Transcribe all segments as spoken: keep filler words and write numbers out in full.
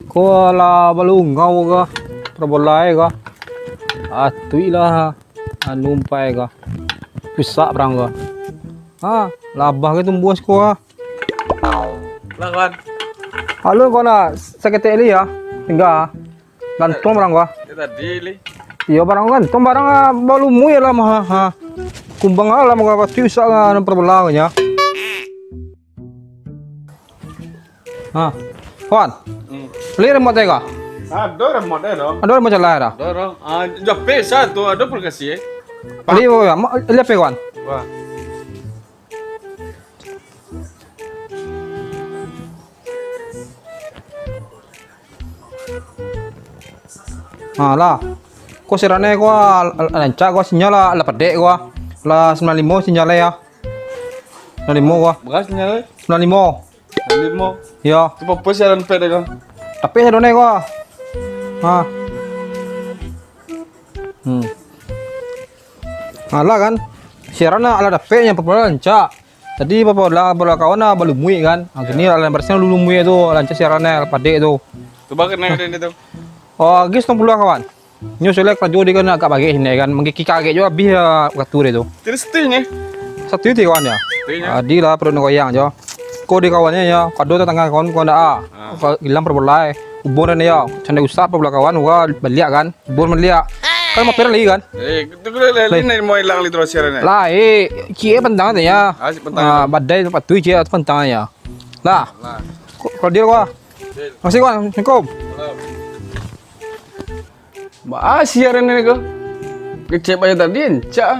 Ko lah balungau ko, parabolae ko. Atuik lah anu umpai ko. Rusak barang ko. Ha, labah ko tumbuah siko ha. Lah, Wan. Alun ko nak saketek li ya. Tingga. Gantuang barang ko. Ya tadi li. Iyo, barang gantuang, barang ah, balumui lah mah. Ha. Kumbang lah mah, pasti rusak lah nan parabolae ko nyo. Ha. Wan. Hmm. Bali remote ko? Ado remote e, doh. Ado remote jalan dah. Ado, doh. Ah, jape sa tu, ado aplikasi e. Bali, oh, ya. Ma-, bali ape, Wan? Wah. Ha lah. Ko siaran e ko, ah, rancak ko sinyal lah, lah padek ko. Lah sambilan limo sinyal e ya. Sambilan limo ko. Bara sinyal e? Sambilan limo. Sambilan limo. Yo. Tu apo siaran pek dek ko? Tapi sadonyo ko. Ha. Hmm. Alah kan. Siaran lah, alah dapek nyo, parabolae rancak. Tadi parabolae, parabolae kawan lah balumuik kan. Ha, kini lah barasiah dulu lumuik tu, rancak siaran lah, padek tu. Cubo kena dek tu. Oh, agi satangah puluah kawan. Nyo selek karajo di kan agak bagek sini kan. Mangkiki kagek jo abih ya wakatu dia tu. Jadi setuju ni? Setuju ti kawan ya. Setuju. Adi lah perut goyang jo. Ko di kawan nyo ya, kado tu tangan kawan ko ndak ah. Ah. Ko ilang parabolae. Ubun dan ya, candai usap parabolae kawan, gua baliak kan. Ubun baliak. Kan mampir lagi kan. Eh, itu kena lelin ni mau hilang li terus siaran ni. Lah, eh, cie pentang tu ya. Ah, si pentang Ah, tu. Badai tu patuh cie tu pentang ya. Lah. Lah. Ko-, ko dia gua. Makasih kawan. Assalamualaikum. Salam. Ba siaran ni ko. Ngecek banyak tadi, encak.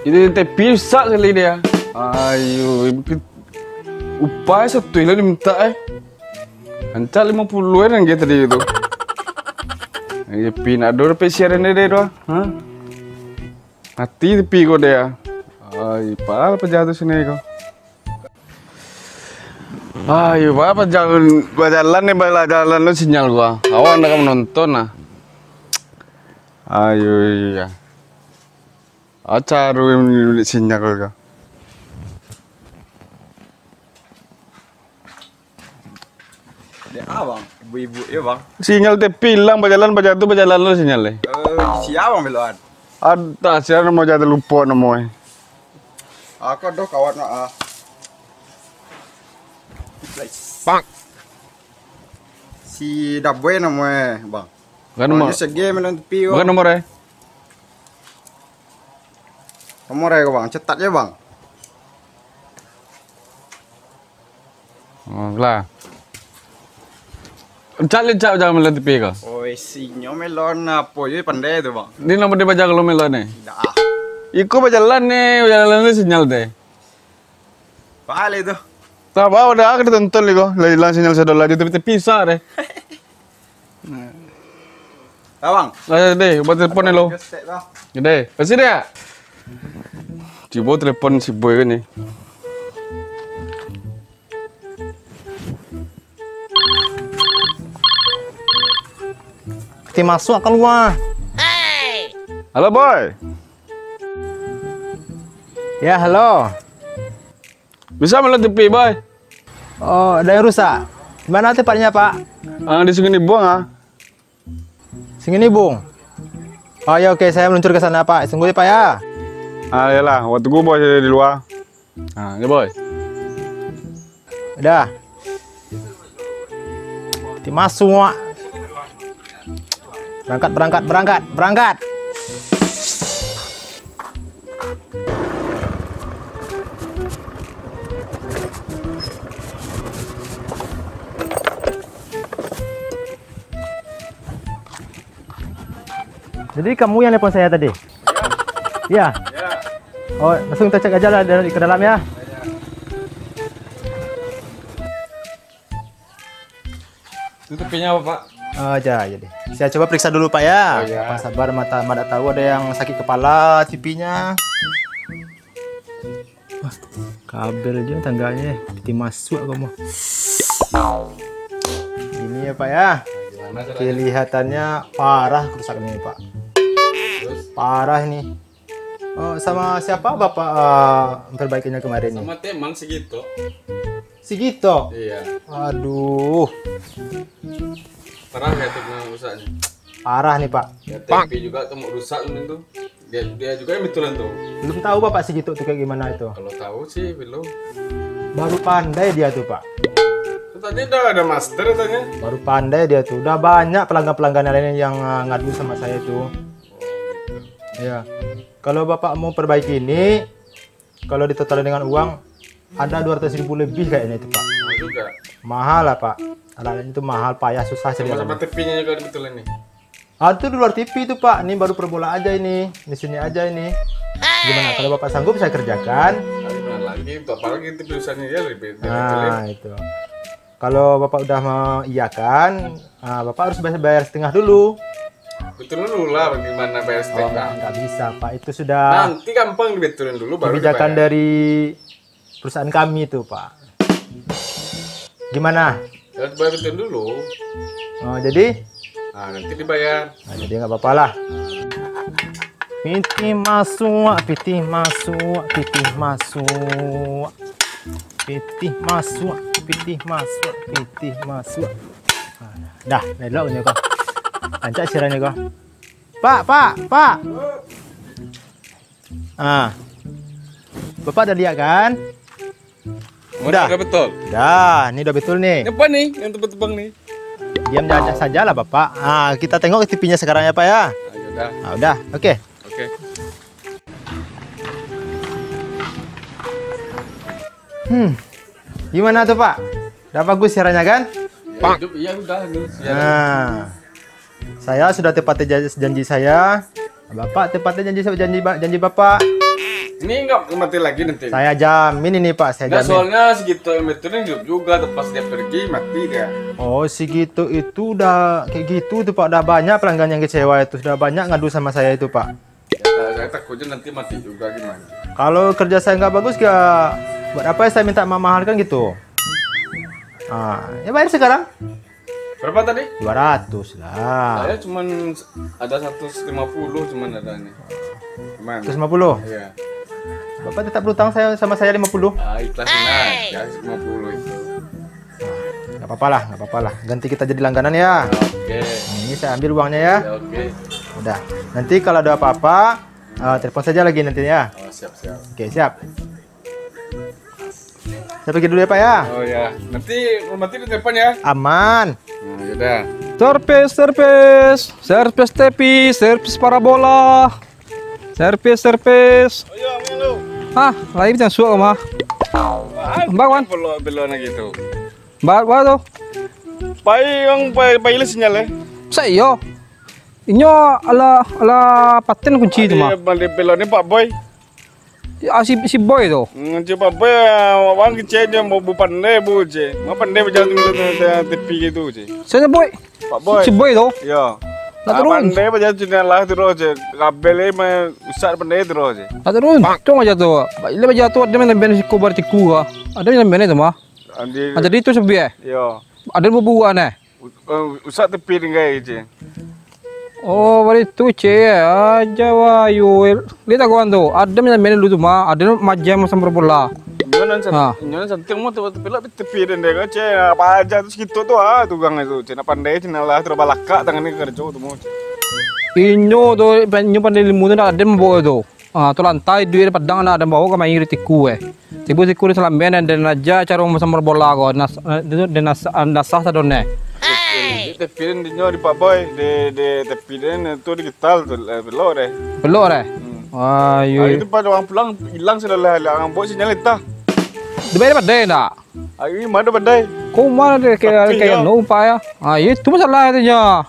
Itu tapi rusak sekali dia. Ayo, ibu ke-, upah satu lah diminta eh. Encak lima puluh kan dia tadi tu. Ayo, pi nak dor pe siaran dia tu. Ha? Mati tapi ko dia. Ai, padahal pejahat tu sini ko. Ayo, ba-, bajalan, bajalan ni, bajalan lo sinyal gua. Awak ndak ka manonton nah. Ayo, iya. Acaru sinyal gua. Dek abang, ibu-ibu ya bang. Sinyal tapi ilang, bajalan, bajalan tu, bajalan lo sinyal eh. Eh, sia bang beloan. Ada, sia namo jalan lupa namo eh. Aku doh kawan ah. Bang. Si Daboy namo eh, bang. Bukan nomor. Segi malam tepi. Bukan nomor eh. Nomor eh, bang. Cetak je bang. Oh, lah. Cak licak jangan melon tepi ko. Oi, sinyo melon apo je pandai tu, bang. Ni nama dia baca kalau melon ni? Dak ah. Iko bajalan ni, bajalan ni sinyal teh. Balik tu. Tak apa, udah aku tonton liko. Lah hilang sinyal sedolah je tapi terpisah deh. Abang. Lah deh, buat telepon dulu. Gesek dah. Deh, pasti dia. Cubo telepon si boy kan ni. Ti masuk kalua. Halo, Boy. Ya, halo. Bisa malam tepi, Boy? Oh, ada yang rusak. Di mana tempatnya, Pak? Ah, di Sungai Nibung, ah. Sungai Nibung? Oh, ya, oke, saya meluncur ke sana, Pak. Tunggu ya, Pak, ya. Ah, iyalah, waktu gua, Boy, di luar. Ah, ya, Boy. Udah. Ti masuk. Berangkat, berangkat, berangkat, berangkat. Jadi kamu yang telepon saya tadi? Ya. Ya. Oh, langsung kita cek aja lah dari ke dalam ya. Itu tepinya apa, Pak? Oh, aja, aja deh. Saya coba periksa dulu, Pak, ya. Oh, ya. Pak, sabar, mata, mata tahu ada yang sakit kepala, pipinya. Wah, kabel aja tangganya, piti masuk kamu. Ini ya, Pak, ya. Gimana caranya? Kelihatannya parah kerusakannya, Pak. Terus? Parah ini. Oh, sama siapa Bapak, eh, memperbaikinya kemarin nih? Sama Temang segitu. Sigito. Iya. Aduh. Parah ya tu kena rusaknya. Parah nih, Pak. Ya, T V juga tu mau rusak mungkin tu. Dia, dia juga yang betulan tu. Belum tahu Bapak Sigito tu kayak gimana itu. Kalau tahu sih belum. Baru pandai dia tuh, Pak. Itu tadi udah ada master katanya. Baru pandai dia tuh. Udah banyak pelanggan-pelanggan lain yang, uh, ngadu sama saya itu. Oh, gitu. Ya. Kalau Bapak mau perbaiki ini, kalau ditotalin dengan uang, ada dua ratus ribu lebih kayaknya itu, Pak. Mahal juga. Mahal lah, Pak. Alatnya itu mahal, payah, susah cari. Sama-sama alatnya. T V-nya juga kebetulan nih. Ah, itu di luar T V itu, Pak. Ini baru perbola aja ini. Di sini aja ini. Gimana? Kalau Bapak sanggup, saya kerjakan. Nah, gimana lagi? Untuk apa lagi itu perusahaannya ya, lebih, lebih. Nah, itu. Kalau Bapak udah mengiyakan, ah, Bapak harus bayar, bayar setengah dulu. Betul dulu lah, bagaimana bayar setengah? Oh, nggak bisa, Pak. Itu sudah. Nanti gampang dibetulin dulu, baru kebijakan dibayar. Dari perusahaan kami itu, Pak. Gimana? Harus bayar betul dulu. Oh, jadi? Ah, nanti dibayar. Nah, jadi nggak apa-apa lah. Pitih masuak, pitih masuak, pitih masuak. Pitih masuak, pitih masuak, pitih masuak. Ah, dah, elok ni kau. Rancak sirah ni kau. Pak, Pak, Pak. Ah. Bapak dah lihat kan? Udah. Udah betul. Dah, ni udah betul ni. Ini apa ni yang tebang-tebang ni? Diam saja lah, Bapak. Ah, kita tengok T V-nya sekarang ya, Pak ya. Ayo dah. Ah, udah. Oke. Oke. Hmm. Gimana tuh, Pak? Udah bagus siarannya kan? Ya, itu, iya udah ni siaran. Nah. Saya sudah tepati jan-, janji saya. Bapak tepati janji, janji ba-, janji Bapak. Ini nggak mati lagi nanti. Saya jamin ini, Pak, saya jamin. Nggak, soalnya segitu yang betul ini hidup juga tuh, pas dia pergi mati dia. Oh, segitu itu udah kayak gitu tuh, Pak. Udah banyak pelanggan yang kecewa itu, sudah banyak ngadu sama saya itu, Pak. Ya, saya takutnya nanti mati juga gimana. Kalau kerja saya nggak bagus, nggak, buat apa saya minta mahal-mahal kan gitu? Ah, ya bayar sekarang. Berapa tadi? Dua ratus lah. Saya cuman ada seratus lima puluh cuman ada nih. Cuman. Seratus lima puluh? Iya. Bapak tetap berutang saya, sama saya lima puluh. Ah, ikhlasin lah. Ya, lima puluh itu. Nah, nggak apa-apa lah, nggak apa-apa lah. Ganti kita jadi langganan ya. Oke. Nah, ini saya ambil uangnya ya. Ya, oke. Udah. Nanti kalau ada apa-apa, eh, telepon saja lagi nanti ya. Oh, siap, siap. Oke, siap. Saya pergi dulu ya, Pak, ya. Oh, ya. Nanti, nanti ditelepon ya. Aman. Nah, yaudah. Servis, servis. Servis T V, servis parabola. Servis, servis. Oh, iya, amin lu. Ah, lagi macam suak mah. Wah, Mbak, Wan. Belok-belok lagi tu. Mbak, Mbak tu. Pai, orang pai, pai le sinyal, eh. Sa iyo. Inyo alah, alah paten kunci tu mah. Balik, balik belok ni Pak Boy. Ah, si, si Boy tu. Hmm, si Pak Boy, ah, orang kecil je, bu, bu pandai bu je. Ma pandai bajalan tu, tu, tu, T V gitu je. Siapa Boy? Pak Boy. Si Boy tu? Ya. Tak turun. Pandai bajalan tu lah terus je. Kabel ni mah rusak pandai terus je. Tak turun. Untung aja tu. Bila bajalan tu ada main band si Kobar Tiku ah. Ada main band tu mah. Andi. Ah, jadi tu sepi eh? Ya. Ada bubuan eh? U-, eh, usak tepi tinggai je. Oh, bari tu, ceh. Aja wah, yo. Lihat aku tu. Ada main dulu tu mah. Ada majam sama bola. Inyo nan san-, ha. Inyo nan santiang mah tu, tapi lah tepi dan dia, ceh. Apa aja tu segitu tu ah, tukang itu. Ceh, nak pandai, ceh, nak lah, terus balakak tangan ni kerja tu mah. Inyo tu, inyo pandai ilmu tu, nak ada mambawa tu. Ah, tu lantai duit Padang nak ada bawa ka main di Tiku eh. Tibo Tiku di Selambian dan, dan aja cara masambar bola ko. Nas-, eh, itu dia nas-, ah, nasah sadonyo. Di tepi dinyo di Pak Boy, di, di tepi den tu digital tu, eh, belok deh. Belok deh? Hmm. Wah, iyo. Ah, itu pada orang pulang, hilang sudah lah, lah, orang bawa sinyal entah. Di mana pandai ndak? Ah, ini mana pandai? Kau mana dia kayak, tapi kayak ya. No, Pak ya. Ah, itu masalah itu nya.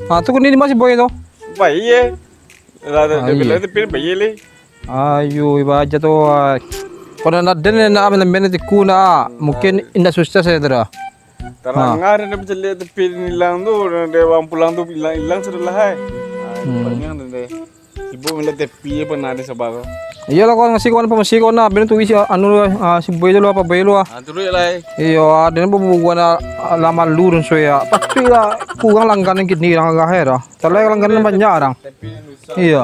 Ah, tu kuni di masih boy tu. Pak, iya. Lah, ah, dia bilang iya. Tapi bayar leh. Ayo, iba aja tu, ah. Kau nak den nak main-main Tiku nak. Mungkin indak sukses saya tu dah. Tarang ada dia bercelik tepi hilang tu, dia orang pulang tu hilang-hilang sudah lah, hai. Ah, hmm. Panjang tu deh. Ibu melihat tepi pernah ada sabar. Iyalah, kau masih kau apa masih kau nak ben tu isi anu, ah, si boy tu lah, apa boy lu ah. Ah, tu duit lah, eh. Iyo, ada ni bubuan ah, lama lu dan suya. Pasti lah kurang langganan kini orang agak eh dah. Kalau langganan banyak orang. Tapi yang susah. Iya.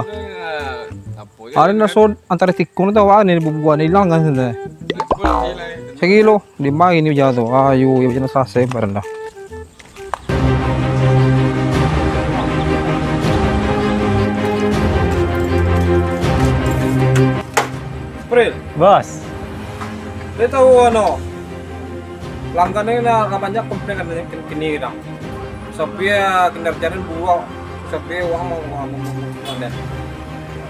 Ada naso antara tikung tu awak ni bubuan hilang kan sudah. Cari lo, di ma ini ujan tu? Ayo, ujan salasai barang dah. April. Bos. Dia tahu ano, langgan ni lah, lah banyak komplain kan kini, kini dah. Sampai kinerja ni buruk, sampai orang mau, mau, mau, mau, mau, mau.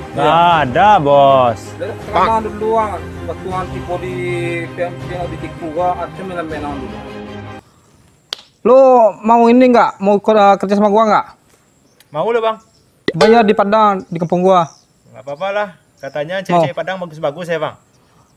Nggak ada, Bos. Dia terkenal dulu ah, waktu tibo di P M P di Tiku, gua ada menang-menang dulu. Lo mau ini nggak? Mau ikut, eh, kerja sama gua nggak? Mau lo, Bang. Bayar di Padang, di kampung gua. Nggak apa-apa lah. Katanya cewek-cewek Padang bagus-bagus ya, Bang.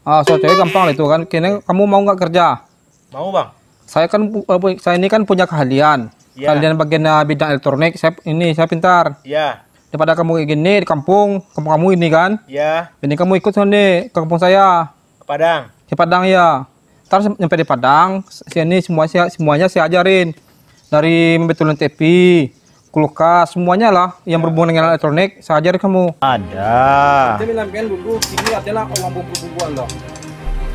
Ah, so cewek gampang lah itu kan. Kini kamu mau nggak kerja? Mau, Bang. Saya kan pu-, eh, pu-, saya ini kan punya keahlian. Ya. Keahlian bagian, eh, bidang elektronik, saya ini saya pintar. Ya. Daripada kamu kayak gini di kampung, kampung kamu ini kan. Ya. Ini kamu ikut sana ke kampung saya. Ke Padang. Ke Padang ya. Ntar nyampe di Padang, sini semua saya, semuanya saya ajarin. Dari membetulin T V, kulkas, semuanya lah yang berhubungan dengan elektronik, saya ajarin kamu. Ada. Saya bilang kan dulu, sini adalah orang bumbu-bumbuan loh.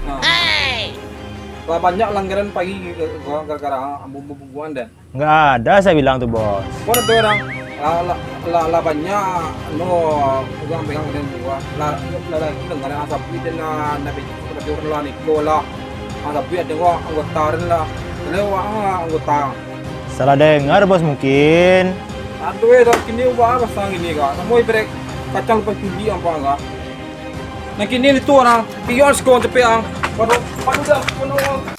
Nah. Lah banyak langganan pagi gara-gara bumbu-bumbuan dan. Nggak ada, saya bilang tu, Bos. Kau ada orang, lah, lah, lah, lah banyak, no, orang pegang dan dua. Lah, lah, lah, itu dengar yang sapi dan, ah, nak bikin seperti orang lah, Niko lah. Ah, tapi ada orang anggota dan lah. Kalau orang, ah, anggota. Salah dengar, Bos, mungkin. Aduh, eh, dah kini orang pasang ini, kak. Semua ibarat kacang lepas culi apa, kak. Nah, kini itu orang, kios kau cepet, ang. Waduh, waduh, dah, waduh.